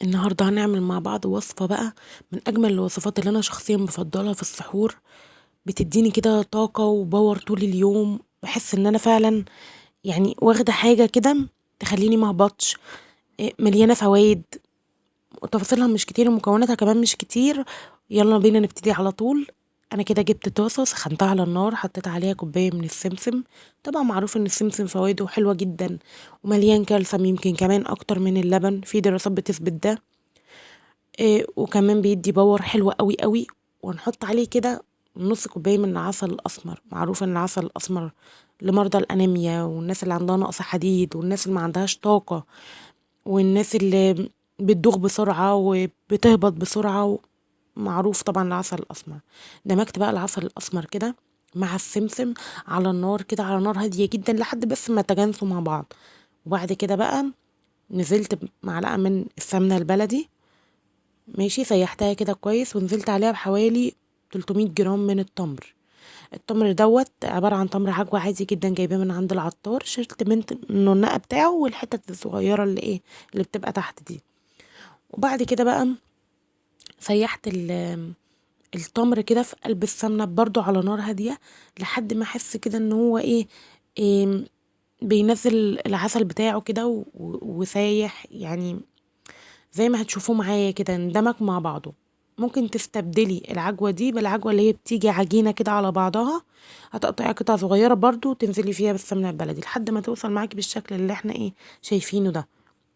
النهارده هنعمل مع بعض وصفة بقى من أجمل الوصفات اللي أنا شخصيا بفضلها في السحور، بتديني كده طاقة و power طول اليوم. بحس إن أنا فعلا يعني واخدة حاجة كده تخليني ما اهبطش، مليانة فوايد، وتفاصيلها مش كتير ومكوناتها كمان مش كتير. يلا بينا نبتدي على طول. انا كده جبت طاسه سخنتها على النار، حطيت عليها كوباية من السمسم. طبعا معروف ان السمسم فوائده حلوة جدا ومليان كالسيوم، يمكن كمان اكتر من اللبن، في دراسات بتثبت ده. وكمان بيدي power حلو قوي قوي. ونحط عليه كده نص كوباية من العسل الاسمر. معروف ان العسل الاسمر لمرضى الانيميا والناس اللي عندها نقص حديد والناس اللي ما عندهاش طاقة والناس اللي بتدوخ بسرعة وبتهبط بسرعة، معروف طبعا العسل الاسمر. دمجت بقى العسل الاسمر كده مع السمسم على النار كده، على نار هادية جدا لحد بس ما تجانسوا مع بعض. وبعد كده بقى نزلت بمعلقه من السمنة البلدي، ماشي، سيحتها كده كويس ونزلت عليها بحوالي 300 جرام من التمر. التمر دوت عبارة عن تمر عجوه عادي جدا، جايباه من عند العطار، شلت منه النقه بتاعه والحتت الصغيرة اللي اللي بتبقى تحت دي. وبعد كده بقى سيحت التمر كده في قلب السمنة برضو على نار هادية لحد ما احس كده ان هو إيه بينزل العسل بتاعه كده وسايح، يعني زي ما هتشوفوه معايا كده اندمج مع بعضه. ممكن تستبدلي العجوه دي بالعجوه اللي هي بتيجي عجينه كده على بعضها، هتقطعيها قطع صغيرة برضو وتنزلي فيها بالسمنه البلدي لحد ما توصل معاكي بالشكل اللي احنا شايفينه ده.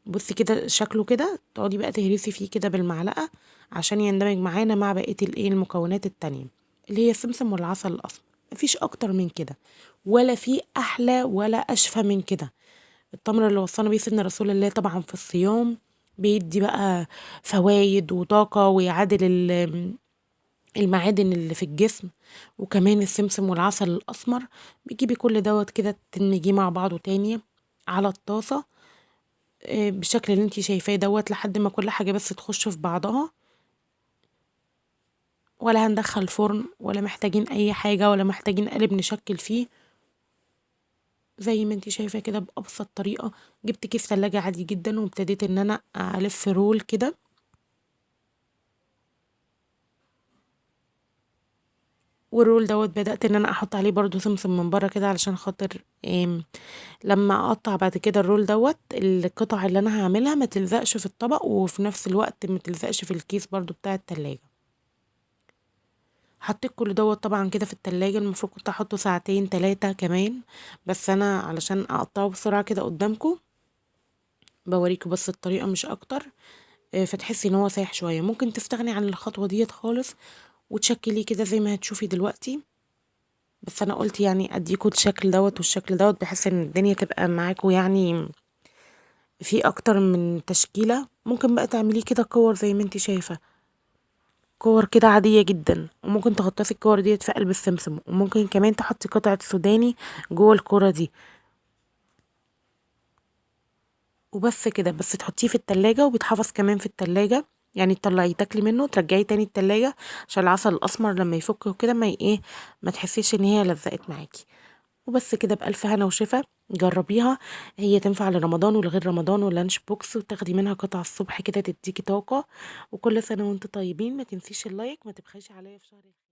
بصي كده شكله كده، تقعدي بقى تهرسي فيه كده بالمعلقه عشان يندمج معانا مع بقية المكونات التانية اللي هي السمسم والعسل الاسمر. مفيش اكتر من كده، ولا في احلى ولا اشفى من كده. التمر اللي وصانا بيه سيدنا رسول الله طبعا في الصيام بيدي بقى فوايد وطاقة ويعادل المعادن اللي في الجسم، وكمان السمسم والعسل الاسمر. بتجيبي كل دوت كده تدمجيه مع بعضه تاني على الطاسه، بالشكل اللي انتي شايفاه دوت لحد ما كل حاجة بس تخش في بعضها. ولا هندخل فرن ولا محتاجين اي حاجة ولا محتاجين قالب نشكل فيه، زي ما انتي شايفه كده بابسط طريقه. جبت كيس تلاجة عادي جدا وابتديت ان انا الف رول كده. والرول دوت بدأت ان انا احط عليه برضو سمسم من بره كده علشان خاطر لما اقطع بعد كده الرول دوت القطع اللي انا هعملها ما تلزقش في الطبق، وفي نفس الوقت ما تلزقش في الكيس برضو بتاع التلاجة. حطيت كل دوت طبعا كده في التلاجة، المفروض كنت احطه ساعتين تلاتة كمان، بس انا علشان اقطعه بسرعة كده قدامكم بوريكم بس الطريقة مش اكتر. فتحسي ان هو سايح شوية. ممكن تستغني عن الخطوة ديت خالص وتشكليه كده زي ما هتشوفي دلوقتي، بس انا قلت اديكوا الشكل دوت والشكل دوت بحيث ان الدنيا تبقى معاكوا في اكتر من تشكيلة. ممكن بقى تعمليه كده كور زي ما انتي شايفة، كور كده عادية جدا، وممكن تغطسي الكور ديت في قلب السمسم، وممكن كمان تحطي قطعة سوداني جوه الكورة دي. وبس كده، بس تحطيه في التلاجة وبيتحفظ كمان في التلاجة، يعني تطلعيه تاكلي منه وترجعيه تاني التلاجة عشان العسل الاسمر لما يفك وكده ما تحسيش ان هي لزقت معاكي. وبس كده، بألف هنا وشفا. جربيها، هي تنفع لرمضان ولغير رمضان وال lunch box، وتاخدي منها قطع الصبح كده تديكي طاقة. وكل سنة وانتم طيبين. ما تنسيش ال like، ما تبخليش عليا في شهر الخير.